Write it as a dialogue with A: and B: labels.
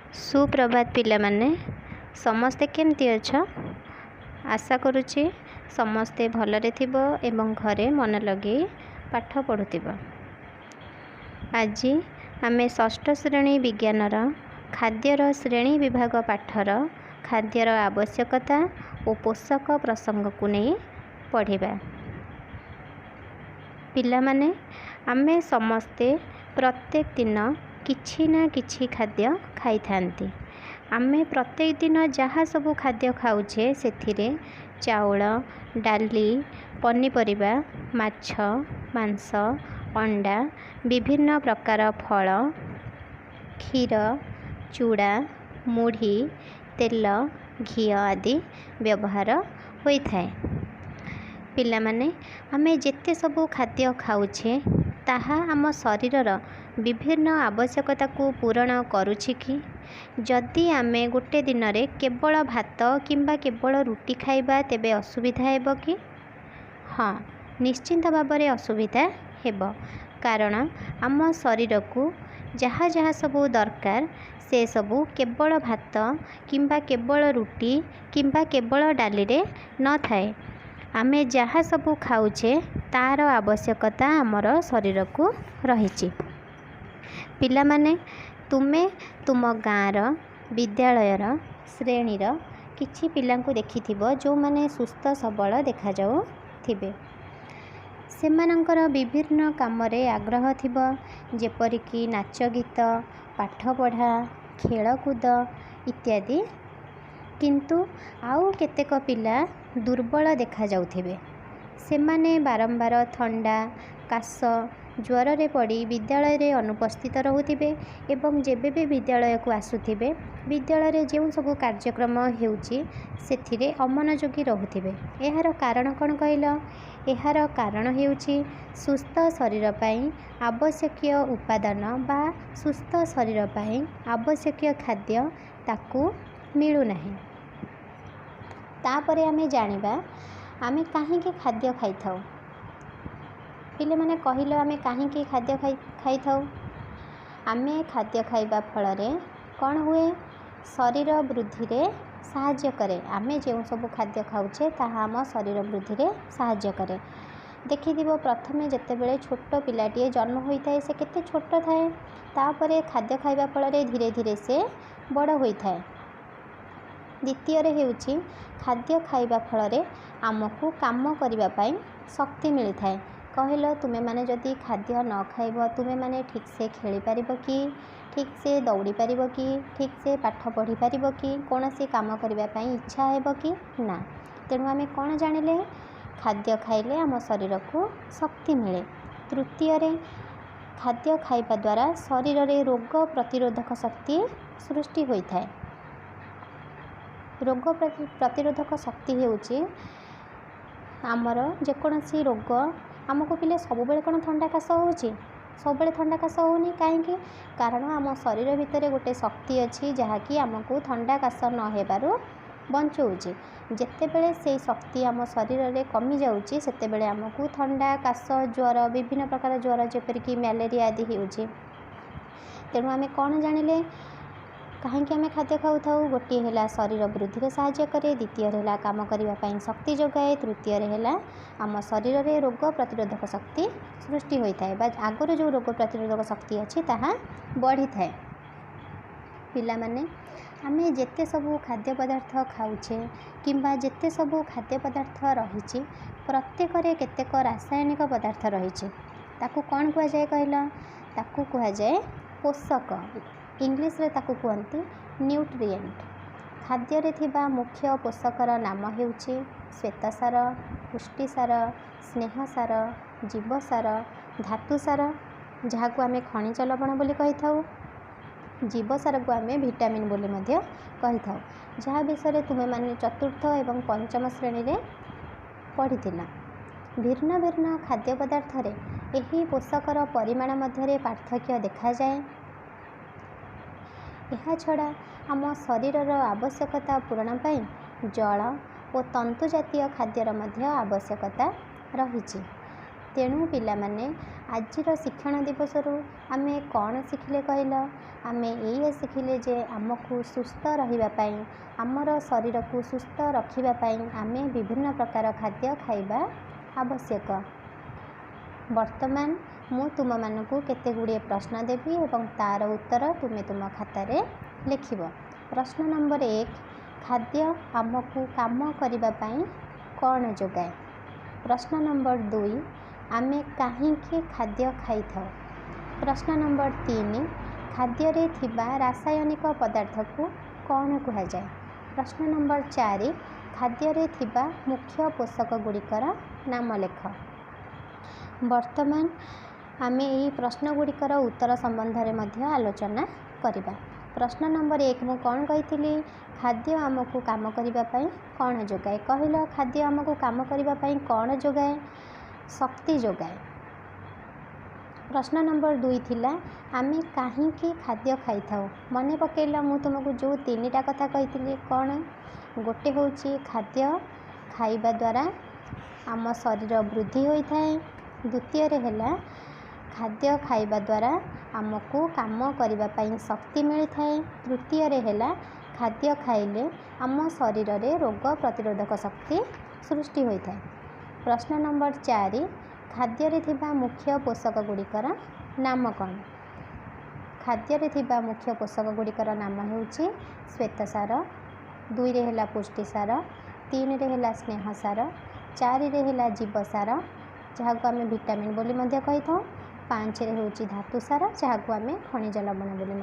A: ସୁପ୍ରଭାତ ପିଲାମାନେ, ସମସ୍ତେ କେମିତି ଅଛ? ଆଶା କରୁଛି ସମସ୍ତେ ଭଲରେ ଥିବ ଏବଂ ଘରେ ମନ ଲଗେଇ ପାଠ ପଢ଼ୁଥିବ। ଆଜି ଆମେ ଷଷ୍ଠ ଶ୍ରେଣୀ ବିଜ୍ଞାନର ଖାଦ୍ୟର ଶ୍ରେଣୀ ବିଭାଗ ପାଠର ଖାଦ୍ୟର ଆବଶ୍ୟକତା ଓ ପୋଷକ ପ୍ରସଙ୍ଗକୁ ନେଇ ପଢ଼ିବା। ପିଲାମାନେ, ଆମେ ସମସ୍ତେ ପ୍ରତ୍ୟେକ ଦିନ କିଛି ନା କିଛି ଖାଦ୍ୟ ଖାଇଥାନ୍ତି। ଆମେ ପ୍ରତ୍ୟେକ ଦିନ ଯାହା ସବୁ ଖାଦ୍ୟ ଖାଉଛେ, ସେଥିରେ ଚାଉଳ, ଡାଲି, ପନିପରିବା, ମାଛ, ମାଂସ, ଅଣ୍ଡା, ବିଭିନ୍ନ ପ୍ରକାର ଫଳ, କ୍ଷୀର, ଚୁଡ଼ା, ମୁଢ଼ି, ତେଲ, ଘିଅ ଆଦି ବ୍ୟବହାର ହୋଇଥାଏ। ପିଲାମାନେ, ଆମେ ଯେତେ ସବୁ ଖାଦ୍ୟ ଖାଉଛେ, ତାହା ଆମ ଶରୀରର ବିଭିନ୍ନ ଆବଶ୍ୟକତାକୁ ପୂରଣ କରୁଛି କି? ଯଦି ଆମେ ଗୋଟେ ଦିନରେ କେବଳ ଭାତ କିମ୍ବା କେବଳ ରୁଟି ଖାଇବା, ତେବେ ଅସୁବିଧା ହେବ କି? ହଁ, ନିଶ୍ଚିନ୍ତ ଭାବରେ ଅସୁବିଧା ହେବ। କାରଣ ଆମ ଶରୀରକୁ ଯାହା ଯାହା ସବୁ ଦରକାର, ସେସବୁ କେବଳ ଭାତ କିମ୍ବା କେବଳ ରୁଟି କିମ୍ବା କେବଳ ଡାଲିରେ ନଥାଏ। ଆମେ ଯାହା ସବୁ ଖାଉଛେ, ତା'ର ଆବଶ୍ୟକତା ଆମର ଶରୀରକୁ ରହିଛି। ପିଲାମାନେ, ତୁମେ ତୁମ ଗାଁର ବିଦ୍ୟାଳୟର ଶ୍ରେଣୀର କିଛି ପିଲାଙ୍କୁ ଦେଖିଥିବ, ଯେଉଁମାନେ ସୁସ୍ଥ ସବଳ ଦେଖାଯାଉଥିବେ। ସେମାନଙ୍କର ବିଭିନ୍ନ କାମରେ ଆଗ୍ରହ ଥିବ, ଯେପରିକି ନାଚ ଗୀତ, ପାଠପଢ଼ା, ଖେଳକୁଦ ଇତ୍ୟାଦି। କିନ୍ତୁ ଆଉ କେତେକ ପିଲା ଦୁର୍ବଳ ଦେଖାଯାଉଥିବେ। ସେମାନେ ବାରମ୍ବାର ଥଣ୍ଡା, କାଶ, ଜ୍ୱରରେ ପଡ଼ି ବିଦ୍ୟାଳୟରେ ଅନୁପସ୍ଥିତ ରହୁଥିବେ ଏବଂ ଯେବେ ବି ବିଦ୍ୟାଳୟକୁ ଆସୁଥିବେ, ବିଦ୍ୟାଳୟରେ ଯେଉଁ ସବୁ କାର୍ଯ୍ୟକ୍ରମ ହେଉଛି ସେଥିରେ ଅମନଯୋଗୀ ରହୁଥିବେ। ଏହାର କାରଣ କ'ଣ କହିଲ? ଏହାର କାରଣ ହେଉଛି ସୁସ୍ଥ ଶରୀର ପାଇଁ ଆବଶ୍ୟକୀୟ ଉପାଦାନ ବା ସୁସ୍ଥ ଶରୀର ପାଇଁ ଆବଶ୍ୟକୀୟ ଖାଦ୍ୟ ତାକୁ ମିଳୁନାହିଁ। ତାପରେ ଆମେ ଜାଣିବା ଆମେ କାହିଁକି ଖାଦ୍ୟ ଖାଇଥାଉ। ପିଲାମାନେ, କହିଲ, ଆମେ କାହିଁକି ଖାଦ୍ୟ ଖାଇଥାଉ? ଆମେ ଖାଦ୍ୟ ଖାଇବା ଫଳରେ କ'ଣ ହୁଏ? ଶରୀର ବୃଦ୍ଧିରେ ସାହାଯ୍ୟ କରେ। ଆମେ ଯେଉଁ ସବୁ ଖାଦ୍ୟ ଖାଉଛେ, ତାହା ଆମ ଶରୀର ବୃଦ୍ଧିରେ ସାହାଯ୍ୟ କରେ। ଦେଖିଥିବ, ପ୍ରଥମେ ଯେତେବେଳେ ଛୋଟ ପିଲାଟିଏ ଜନ୍ମ ହୋଇଥାଏ, ସେ କେତେ ଛୋଟ ଥାଏ। ତାପରେ ଖାଦ୍ୟ ଖାଇବା ଫଳରେ ଧୀରେ ଧୀରେ ସେ ବଡ଼ ହୋଇଥାଏ। ଦ୍ୱିତୀୟରେ ହେଉଛି, ଖାଦ୍ୟ ଖାଇବା ଫଳରେ ଆମକୁ କାମ କରିବା ପାଇଁ ଶକ୍ତି ମିଳିଥାଏ। କହିଲ, ତୁମେମାନେ ଯଦି ଖାଦ୍ୟ ନ ଖାଇବ, ତୁମେମାନେ ଠିକ୍ସେ ଖେଳିପାରିବ କି? ଠିକ୍ସେ ଦୌଡ଼ି ପାରିବ କି? ଠିକ୍ସେ ପାଠ ପଢ଼ିପାରିବ କି? କୌଣସି କାମ କରିବା ପାଇଁ ଇଚ୍ଛା ହେବ କି? ନା। ତେଣୁ ଆମେ କ'ଣ ଜାଣିଲେ? ଖାଦ୍ୟ ଖାଇଲେ ଆମ ଶରୀରକୁ ଶକ୍ତି ମିଳେ। ତୃତୀୟରେ, ଖାଦ୍ୟ ଖାଇବା ଦ୍ୱାରା ଶରୀରରେ ରୋଗ ପ୍ରତିରୋଧକ ଶକ୍ତି ସୃଷ୍ଟି ହୋଇଥାଏ। ରୋଗ ପ୍ରତିରୋଧକ ଶକ୍ତି ହେଉଛି ଆମର ଯେକୌଣସି ରୋଗ ଆମକୁ। ପିଲେ, ସବୁବେଳେ କ'ଣ ଥଣ୍ଡା କାଶ ହେଉଛି? ସବୁବେଳେ ଥଣ୍ଡା କାଶ ହେଉନି। କାହିଁକି? କାରଣ ଆମ ଶରୀର ଭିତରେ ଗୋଟେ ଶକ୍ତି ଅଛି, ଯାହାକି ଆମକୁ ଥଣ୍ଡା କାଶ ନ ହେବାରୁ ବଞ୍ଚଉଛି। ଯେତେବେଳେ ସେଇ ଶକ୍ତି ଆମ ଶରୀରରେ କମିଯାଉଛି, ସେତେବେଳେ ଆମକୁ ଥଣ୍ଡା, କାଶ, ଜ୍ୱର, ବିଭିନ୍ନ ପ୍ରକାର ଜ୍ୱର ଯେପରିକି ମ୍ୟାଲେରିଆ ଆଦି ହେଉଛି। ତେଣୁ ଆମେ କ'ଣ ଜାଣିଲେ କାହିଁକି ଆମେ ଖାଦ୍ୟ ଖାଉଥାଉ? ଗୋଟିଏ ହେଲା ଶରୀର ବୃଦ୍ଧିରେ ସାହାଯ୍ୟ କରେ, ଦ୍ୱିତୀୟରେ ହେଲା କାମ କରିବା ପାଇଁ ଶକ୍ତି ଯୋଗାଏ, ତୃତୀୟରେ ହେଲା ଆମ ଶରୀରରେ ରୋଗ ପ୍ରତିରୋଧକ ଶକ୍ତି ସୃଷ୍ଟି ହୋଇଥାଏ ବା ଆଗରୁ ଯେଉଁ ରୋଗ ପ୍ରତିରୋଧକ ଶକ୍ତି ଅଛି ତାହା ବଢ଼ିଥାଏ। ପିଲାମାନେ, ଆମେ ଯେତେ ସବୁ ଖାଦ୍ୟ ପଦାର୍ଥ ଖାଉଛେ କିମ୍ବା ଯେତେ ସବୁ ଖାଦ୍ୟ ପଦାର୍ଥ ରହିଛି, ପ୍ରତ୍ୟେକରେ କେତେକ ରାସାୟନିକ ପଦାର୍ଥ ରହିଛି। ତାକୁ କ'ଣ କୁହାଯାଏ କହିଲ? ତାକୁ କୁହାଯାଏ ପୋଷକ। ଇଂଲିଶରେ ତାକୁ କୁହନ୍ତି ନ୍ୟୁଟ୍ରିଏଣ୍ଟ। ଖାଦ୍ୟରେ ଥିବା ମୁଖ୍ୟ ପୋଷକର ନାମ ହେଉଛି ଶ୍ୱେତସାର, ପୁଷ୍ଟିସାର, ସ୍ନେହସାର, ଜୀବସାର, ଧାତୁସାର, ଯାହାକୁ ଆମେ ଖଣିଜ ଲବଣ ବୋଲି କହିଥାଉ। ଜୀବସାରକୁ ଆମେ ଭିଟାମିନ୍ ବୋଲି ମଧ୍ୟ କହିଥାଉ, ଯାହା ବିଷୟରେ ତୁମେମାନେ ଚତୁର୍ଥ ଏବଂ ପଞ୍ଚମ ଶ୍ରେଣୀରେ ପଢ଼ିଥିଲ। ଭିନ୍ନ ଭିନ୍ନ ଖାଦ୍ୟ ପଦାର୍ଥରେ ଏହି ପୋଷକର ପରିମାଣ ମଧ୍ୟରେ ପାର୍ଥକ୍ୟ ଦେଖାଯାଏ। ଏହାଛଡ଼ା ଆମ ଶରୀରର ଆବଶ୍ୟକତା ପୂରଣ ପାଇଁ ଜଳ ଓ ତନ୍ତୁ ଜାତୀୟ ଖାଦ୍ୟର ମଧ୍ୟ ଆବଶ୍ୟକତା ରହିଛି। ତେଣୁ ପିଲାମାନେ, ଆଜିର ଶିକ୍ଷଣ ଦିବସରୁ ଆମେ କ'ଣ ଶିଖିଲେ କହିଲ? ଆମେ ଏଇଆ ଶିଖିଲେ ଯେ ଆମକୁ ସୁସ୍ଥ ରହିବା ପାଇଁ, ଆମର ଶରୀରକୁ ସୁସ୍ଥ ରଖିବା ପାଇଁ ଆମେ ବିଭିନ୍ନ ପ୍ରକାର ଖାଦ୍ୟ ଖାଇବା ଆବଶ୍ୟକ। ବର୍ତ୍ତମାନ ମୁଁ ତୁମମାନଙ୍କୁ କେତେ ଗୁଡ଼ିଏ ପ୍ରଶ୍ନ ଦେବି ଏବଂ ତା'ର ଉତ୍ତର ତୁମେ ତୁମ ଖାତାରେ ଲେଖିବ। ପ୍ରଶ୍ନ ନମ୍ବର 1, ଖାଦ୍ୟ ଆମକୁ କାମ କରିବା ପାଇଁ କ'ଣ ଯୋଗାଏ? ପ୍ରଶ୍ନ ନମ୍ବର 2, ଆମେ କାହିଁକି ଖାଦ୍ୟ ଖାଇଥାଉ? ପ୍ରଶ୍ନ ନମ୍ବର 3, ଖାଦ୍ୟରେ ଥିବା ରାସାୟନିକ ପଦାର୍ଥକୁ କ'ଣ କୁହାଯାଏ? ପ୍ରଶ୍ନ ନମ୍ବର 4, ଖାଦ୍ୟରେ ଥିବା ମୁଖ୍ୟ ପୋଷକ ଗୁଡ଼ିକର ନାମ ଲେଖ। ବର୍ତ୍ତମାନ ଆମେ ଏହି ପ୍ରଶ୍ନ ଗୁଡ଼ିକର ଉତ୍ତର ସମ୍ବନ୍ଧରେ ମଧ୍ୟ ଆଲୋଚନା କରିବା। ପ୍ରଶ୍ନ ନମ୍ବର 1, ମୁଁ କ'ଣ କହିଥିଲି? ଖାଦ୍ୟ ଆମକୁ କାମ କରିବା ପାଇଁ କ'ଣ ଯୋଗାଏ? କହିଲ, ଖାଦ୍ୟ ଆମକୁ କାମ କରିବା ପାଇଁ କ'ଣ ଯୋଗାଏ? ଶକ୍ତି ଯୋଗାଏ। ପ୍ରଶ୍ନ ନମ୍ବର 2 ଥିଲା, ଆମେ କାହିଁକି ଖାଦ୍ୟ ଖାଇଥାଉ? ମନେ ପକାଇଲ, ମୁଁ ତୁମକୁ ଯେଉଁ 3ଟା କଥା କହିଥିଲି କ'ଣ? ଗୋଟେ ହେଉଛି ଖାଦ୍ୟ ଖାଇବା ଦ୍ୱାରା ଆମ ଶରୀର ବୃଦ୍ଧି ହୋଇଥାଏ। ଦ୍ୱିତୀୟରେ ହେଲା ଖାଦ୍ୟ ଖାଇବା ଦ୍ୱାରା ଆମକୁ କାମ କରିବା ପାଇଁ ଶକ୍ତି ମିଳିଥାଏ। ତୃତୀୟରେ ହେଲା ଖାଦ୍ୟ ଖାଇଲେ ଆମ ଶରୀରରେ ରୋଗ ପ୍ରତିରୋଧକ ଶକ୍ତି ସୃଷ୍ଟି ହୋଇଥାଏ। ପ୍ରଶ୍ନ ନମ୍ବର 4, ଖାଦ୍ୟରେ ଥିବା ମୁଖ୍ୟ ପୋଷକ ଗୁଡ଼ିକର ନାମ କ'ଣ? ଖାଦ୍ୟରେ ଥିବା ମୁଖ୍ୟ ପୋଷକ ଗୁଡ଼ିକର ନାମ ହେଉଛି ଶ୍ୱେତସାର, 2ରେ ହେଲା ପୁଷ୍ଟିସାର, 3ରେ ହେଲା ସ୍ନେହସାର, 4ରେ ହେଲା ଜୀବସାର, ଯାହାକୁ ଆମେ ଭିଟାମିନ୍ ବୋଲି ମଧ୍ୟ କହିଥାଉ, 5ରେ ହେଉଛି ଧାତୁସାର, ଯାହାକୁ ଆମେ ଖଣିଜ ଲବଣ ବୋଲି